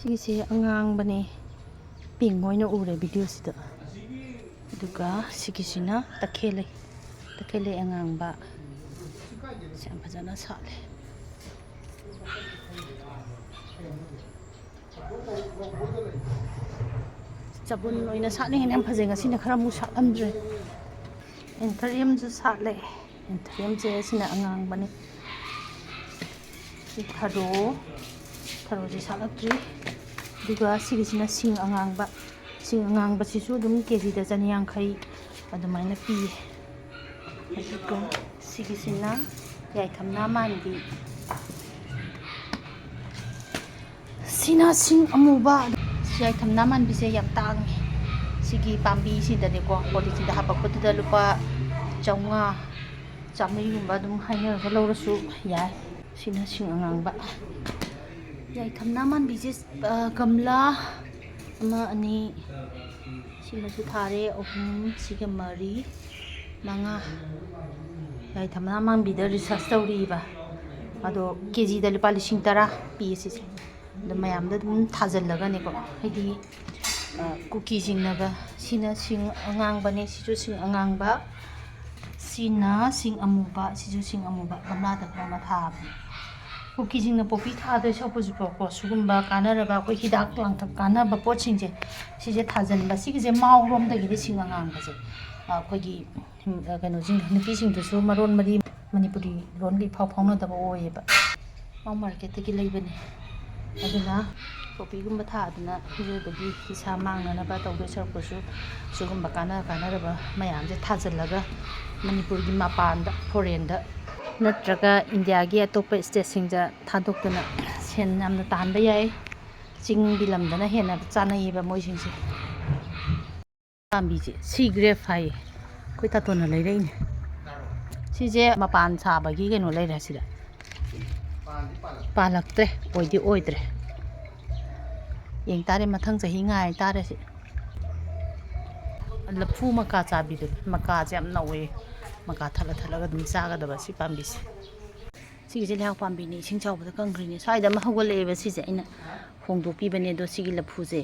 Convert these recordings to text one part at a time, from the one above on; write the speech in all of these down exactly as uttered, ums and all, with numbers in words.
ꯁꯤꯒꯤꯁꯦ ꯑꯉꯥꯡꯕꯅꯦ, ꯄꯤꯡ ꯑꯣꯏꯅ ꯎꯔꯦ ꯚꯤꯗꯤꯑꯣꯁꯤꯗ꯫ ꯑꯗꯨꯒ ꯁꯤꯒꯤꯁꯤꯅ ꯇꯈꯦꯜꯂꯩ, ꯇꯈꯦꯜꯂꯩ ꯑꯉꯥꯡꯕ꯫ ꯁꯤ ꯌꯥꯝ ꯐꯖꯅ ꯁꯥꯠꯂꯦ꯫ ꯆꯕꯨꯟ ꯑꯣꯏꯅ ꯁꯥꯠꯂꯤꯉꯩꯅ ꯌꯥꯝ ꯐꯖꯩ꯫ ꯉꯁꯤꯅ ꯈꯔ ꯑꯃꯨꯛ ꯁꯥꯠꯂꯝꯗ꯭ꯔꯦ꯫ ꯑꯦꯟꯊꯔꯤꯌꯝꯁꯨ ꯁꯥꯠꯂꯦ꯫ ꯑꯦꯟꯊꯔꯤꯌꯝꯁꯦ ꯁꯤꯅ ꯑꯉꯥꯡꯕꯅꯤ꯫ ꯁꯤ ꯊꯔꯣ, ꯊꯔꯣꯁꯦ ꯁꯥꯠꯂꯛꯇ꯭ꯔꯤ꯫ ꯑꯗꯨꯒ ꯁꯤꯒꯤꯁꯤꯅ ꯁꯤꯡ ꯑꯉꯥꯡꯕ꯫ ꯁꯤꯡ ꯑꯉꯥꯡꯕꯁꯤꯁꯨ ꯑꯗꯨꯝ ꯀꯦ ꯖꯤꯗ ꯆꯅꯤꯌꯥꯡꯈꯩ ꯑꯗꯨꯃꯥꯏꯅ ꯄꯤꯌꯦ꯫ ꯑꯗꯨꯒ ꯁꯤꯒꯤꯁꯤꯅ ꯌꯥꯏꯊꯝꯅꯥ ꯃꯥꯟꯕꯤ꯫ ꯁꯤꯅ ꯁꯤꯡ ꯑꯃꯨꯕ꯫ ꯌꯥꯏꯊꯝꯅꯥ ꯃꯥꯟꯕꯤꯁꯦ ꯌꯥꯝ ꯇꯥꯡꯉꯤ꯫ ꯁꯤꯒꯤ ꯄꯥꯝꯕꯤꯁꯤꯗꯅꯦꯀꯣ, ꯄꯣꯂꯤꯊꯤꯟꯗ ꯍꯥꯄꯛꯄꯗꯨꯗ ꯂꯨꯄꯥ ꯆꯥꯝꯃꯉꯥ, ꯆꯥꯝꯃꯔꯤꯒꯨꯝꯕ ꯑꯗꯨꯝ ꯍꯥꯏꯅꯔꯒ ꯂꯧꯔꯁꯨ ꯌꯥꯏ꯫ ꯁꯤꯅ ꯁꯤꯡ ꯑꯉꯥꯡꯕ꯫ ꯌꯥꯏꯊꯝꯅꯥ ꯃꯥꯟꯕꯤꯁꯦ, ꯑ, ꯒꯝꯂꯥ ꯑꯃ, ꯑꯅꯤ, ꯁꯤꯃꯁꯨ ꯊꯥꯔꯦ, ꯑꯍꯨꯝ, ꯁꯤꯒ ꯃꯔꯤ, ꯃꯉꯥ꯫ ꯌꯥꯏꯊꯝꯅꯥ ꯃꯥꯟꯕꯤꯗ ꯔꯤꯁꯔꯁ ꯇꯧꯔꯤꯕ꯫ ꯑꯗꯣ ꯀꯦ ꯖꯤꯗ ꯂꯨꯄꯥ ꯂꯤꯁꯤꯡ ꯇꯔꯥ ꯄꯤꯌꯦ ꯁꯤꯁꯦ꯫ ꯑꯗꯣ ꯃꯌꯥꯝꯗ ꯑꯗꯨꯝ ꯊꯥꯖꯤꯜꯂꯒꯅꯦꯀꯣ, ꯍꯥꯏꯗꯤ, ꯑ, ꯀꯨꯀꯤꯁꯤꯡꯅꯒ, ꯁꯤꯅ ꯁꯤꯡ ꯑꯉꯥꯡꯕꯅꯦ, ꯁꯤꯁꯨ ꯁꯤꯡ ꯑꯉꯥꯡꯕ, ꯁꯤꯅ ꯁꯤꯡ ꯑꯃꯨꯕ, ꯁꯤꯁꯨ ꯁꯤꯡ ꯑꯃꯨꯕ, ꯒꯝꯂꯥꯗ ꯈꯔ ꯑꯃ ꯊꯥꯕꯅꯦ꯫ ꯀꯨꯀꯤꯁꯤꯡꯅ ꯄꯣꯄꯤ ꯊꯥꯗꯣꯏ ꯁꯔꯨꯛꯄꯨꯁꯨꯀꯣ, ꯁꯤꯒꯨꯝꯕ ꯀꯥꯟꯅꯔꯕ, ꯑꯩꯈꯣꯏ ꯍꯤꯗꯥꯛ ꯂꯥꯡꯊꯛ ꯀꯥꯟꯅꯕ ꯄꯣꯠꯁꯤꯡꯁꯦ, ꯁꯤꯁꯦ ꯊꯥꯖꯤꯟꯕ꯫ ꯁꯤꯒꯤꯁꯦ ꯃꯥꯎꯔꯣꯝꯗꯒꯤꯗꯤ ꯁꯤꯡ ꯑꯉꯥꯡꯕꯁꯦ, ꯑ, ꯑꯩꯈꯣꯏꯒꯤ, ꯎꯝ, ꯑ, ꯀꯩꯅꯣꯁꯤꯡ, ꯅꯨꯄꯤꯁꯤꯡꯗꯨꯁꯨ ꯃꯔꯣꯟ ꯃꯔꯤ ꯃꯅꯤꯄꯨꯔꯤ ꯂꯣꯟꯒ ꯏꯐꯥꯎ ꯐꯥꯎꯅꯗꯕ ꯑꯣꯏꯌꯦꯕ꯫ ꯃꯥꯎ ꯃꯥꯔꯀꯦꯠꯇꯒꯤ ꯂꯩꯕꯅꯦ꯫ ꯑꯗꯨꯅ ꯄꯣꯄꯤꯒꯨꯝꯕ ꯊꯥꯗꯅ ꯏꯔꯣꯏꯕꯒꯤ ꯏꯁꯥ ꯃꯥꯡꯅꯅꯕ ꯇꯧꯗꯣꯏ ꯁꯔꯨꯛꯄꯨꯁꯨ, ꯁꯤꯒꯨꯝꯕ ꯀꯥꯟꯅ ꯀꯥꯟꯅꯔꯕ ꯃꯌꯥꯝꯁꯦ ꯊꯥꯖꯤꯜꯂꯒ ꯃꯅꯤꯄꯨꯔꯒꯤ ꯃꯄꯥꯟꯗ, ꯐꯣꯔꯦꯟꯗ ꯅꯠꯇ꯭ꯔꯒ ꯏꯟꯗꯤꯌꯥꯒꯤ ꯑꯇꯣꯞꯄ ꯁ꯭ꯇꯦꯠꯁꯤꯡꯗ ꯊꯥꯗꯣꯛꯇꯅ ꯁꯦꯟ ꯌꯥꯝꯅ ꯇꯥꯟꯕ ꯌꯥꯏ꯫ ꯆꯤꯡꯒꯤ ꯂꯝꯗꯅ ꯍꯦꯟꯅ ꯆꯥꯅꯩꯌꯦꯕ ꯃꯣꯏꯁꯤꯡꯁꯦ꯫ ꯄꯥꯝꯕꯤꯁꯦ ꯁꯤ ꯒ꯭ꯔꯦꯞ ꯍꯥꯏꯌꯦ, ꯑꯩꯈꯣꯏ ꯇꯥꯇꯣꯟꯅ ꯂꯩꯔꯛꯏꯅꯦ꯫ ꯁꯤꯁꯦ ꯃꯄꯥꯟ ꯁꯥꯕꯒꯤ ꯀꯩꯅꯣ ꯂꯩꯔꯦ ꯁꯤꯗ꯫ ꯄꯥꯜꯂꯛꯇ꯭ꯔꯦ, ꯑꯣꯏꯗꯤ ꯑꯣꯏꯗ꯭ꯔꯦ꯫ ꯌꯦꯡ ꯇꯥꯔꯦ, ꯃꯊꯪ ꯆꯍꯤ ꯉꯥꯏ ꯇꯥꯔꯦ ꯁꯤ꯫ ꯂꯐꯨ ꯃꯀꯥ ꯆꯥꯕꯤꯗꯨꯅꯤ꯫ ꯃꯀꯥꯁꯦ ꯌꯥꯝ ꯅꯧꯋꯦ꯫ ꯃꯀꯥ ꯊꯠꯂ ꯊꯠꯂꯒ ꯑꯗꯨꯝ ꯆꯥꯒꯗꯕ ꯁꯤ ꯄꯥꯝꯕꯤꯁꯦ꯫ ꯁꯤꯒꯤꯁꯦ ꯂꯩꯍꯥꯎ ꯄꯥꯝꯕꯤꯅꯤ, ꯏꯁꯤꯡ ꯆꯥꯎꯕꯗ ꯀꯪꯈ꯭ꯔꯤꯅꯦ꯫ ꯁ꯭ꯋꯥꯏꯗ ꯑꯃ ꯍꯧꯒꯠꯂꯛꯑꯦꯕ ꯁꯤꯁꯦ꯫ ꯑꯩꯅ ꯍꯣꯡꯗꯣꯛꯄꯤꯕꯅꯦ꯫ ꯑꯗꯣ ꯁꯤꯒꯤ ꯂꯐꯨꯁꯦ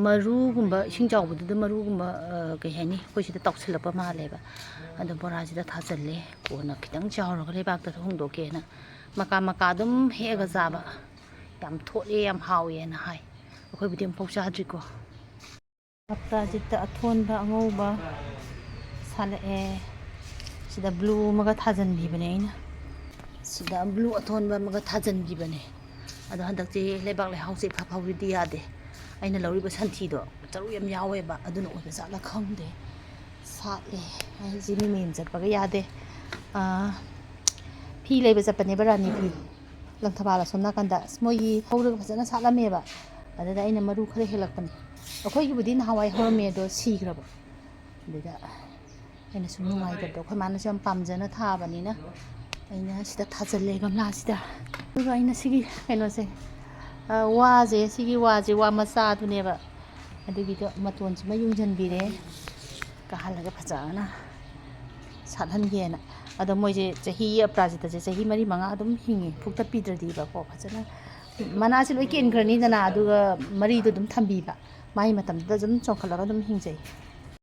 ꯃꯔꯨꯒꯨꯝꯕ, ꯏꯁꯤꯡ ꯆꯥꯎꯕꯗꯨꯗ ꯃꯔꯨꯒꯨꯝꯕ, ꯑ, ꯀꯩ ꯍꯥꯏꯅꯤ, ꯑꯩꯈꯣꯏ ꯁꯤꯗ ꯇꯥꯎꯁꯜꯂꯛꯄ ꯃꯥꯜꯂꯦꯕ꯫ ꯑꯗꯣ ꯕꯣꯔꯥꯁꯤꯗ ꯊꯥꯖꯜꯂꯦ꯫ ꯀꯣꯟꯅ ꯈꯤꯇꯪ ꯆꯥꯎꯔꯒ ꯂꯩꯕꯥꯛꯇ ꯍꯣꯡꯗꯣꯛꯀꯦꯅ꯫ ꯃꯀꯥ ꯃꯀꯥ ꯑꯗꯨꯝ ꯍꯦꯛꯑꯒ ꯆꯥꯕ꯫ ꯌꯥꯝ ꯊꯣꯠꯂꯦ, ꯌꯥꯝ ꯍꯥꯎꯋꯦꯅ ꯍꯥꯏ꯫ ꯑꯩꯈꯣꯏꯕꯨꯗꯤ ꯑꯃꯨꯛꯐꯥꯎ ꯆꯥꯗ꯭ꯔꯤꯀꯣ꯫ ꯃꯞꯇꯥꯖꯤꯠꯇ ꯑꯊꯣꯟꯕ ꯑꯉꯧꯕ ꯁꯥꯠꯂꯛꯑꯦ꯫ ꯁꯤꯗ ꯕ꯭ꯂꯨ ꯑꯃꯒ ꯊꯥꯖꯟꯈꯤꯕꯅꯦ ꯑꯩꯅ꯫ ꯁꯤꯗ ꯕ꯭ꯂꯨ ꯑꯊꯣꯟꯕ ꯑꯃꯒ ꯊꯥꯖꯟꯈꯤꯕꯅꯦ꯫ ꯑꯗꯣ ꯍꯟꯗꯛꯇꯤ ꯂꯩꯕꯥꯛ ꯂꯩꯍꯥꯎꯁꯦ ꯏꯐ ꯐꯕꯗꯤ ꯌꯥꯗꯦ꯫ ꯑꯩꯅ ꯂꯧꯔꯤꯕ ꯁꯟꯊꯤꯗꯣ ꯆꯔꯨ ꯌꯥꯝ ꯌꯥꯎꯋꯦꯕ, ꯑꯗꯨꯅ ꯑꯣꯏꯕ ꯖꯥꯠꯂ ꯈꯪꯗꯦ꯫ ꯁꯥꯠꯂꯦ꯫ ꯑꯩ ꯍꯧꯖꯤꯛ ꯃꯤ ꯃꯌꯨꯝ ꯆꯠꯄꯒ ꯌꯥꯗꯦ꯫ ꯑꯥ, ꯐꯤ ꯂꯩꯕ ꯆꯠꯄꯅꯦꯕ, ꯔꯥꯅꯤ ꯐꯤ꯫ ꯂꯪꯊꯕꯥꯜ ꯑꯁꯣꯝ ꯅꯥꯀꯟꯗ꯫ ꯑꯁ, ꯃꯣꯏꯒꯤ ꯍꯧꯔꯒ ꯐꯖꯅ ꯁꯥꯠꯂꯝꯃꯦꯕ꯫ ꯑꯗꯨꯗ ꯑꯩꯅ ꯃꯔꯨ ꯈꯔ ꯍꯦꯜꯂꯛꯄꯅꯦ꯫ ꯑꯩꯈꯣꯏꯒꯤꯕꯨꯗꯤ ꯅꯍꯥꯟꯋꯥꯏ ꯍꯧꯔꯝꯃꯦ, ꯑꯗꯣ ꯁꯤꯈ꯭ꯔꯕ꯫ ꯑꯗꯨꯗ ꯑꯩꯅ ꯁꯨꯝ ꯅꯨꯡꯉꯥꯏꯇꯕꯗꯣ, ꯑꯩꯈꯣꯏ ꯃꯥꯅꯁꯨ ꯌꯥꯝ ꯄꯥꯝꯖꯅ ꯊꯥꯕꯅꯤꯅ ꯑꯩꯅ ꯁꯤꯗ ꯊꯥꯖꯤꯜꯂꯦ ꯒꯝꯂꯥꯁꯤꯗ꯫ ꯑꯗꯨꯒ ꯑꯩꯅ ꯁꯤꯒꯤ ꯀꯩꯅꯣꯁꯦ, ꯑ, ꯋꯥꯁꯦ, ꯁꯤꯒꯤ ꯋꯥꯁꯦ ꯋꯥ ꯃꯆꯥꯗꯨꯅꯦꯕ꯫ ꯑꯗꯨꯒꯤꯗꯣ ꯃꯇꯣꯟꯁꯤꯃ ꯌꯨꯡꯁꯤꯟꯕꯤꯔꯦ, ꯀꯥꯍꯜꯂꯒ ꯐꯖꯅ ꯁꯥꯠꯍꯟꯒꯦꯅ꯫ ꯑꯗꯣ ꯃꯣꯏꯁꯦ ꯆꯍꯤ, ꯑꯄ꯭ꯔꯥꯖꯤꯇꯁꯦ ꯆꯍꯤ ꯃꯔꯤ ꯃꯉꯥ ꯑꯗꯨꯝ ꯍꯤꯡꯉꯤ, ꯐꯨꯛꯇꯠꯄꯤꯗ꯭ꯔꯗꯤꯕꯀꯣ꯫ ꯐꯖꯅ ꯃꯅꯥꯁꯦ ꯂꯣꯏ ꯀꯦꯟꯈ꯭ꯔꯅꯤꯗꯅ, ꯑꯗꯨꯒ ꯃꯔꯤꯗꯣ ꯑꯗꯨꯝ ꯊꯝꯕꯤꯕ, ꯃꯥꯒꯤ ꯃꯇꯝꯗꯨꯗ ꯑꯗꯨꯝ ꯆꯣꯡꯈꯠꯂꯒ ꯑꯗꯨꯝ ꯍꯤꯡꯖꯩ꯫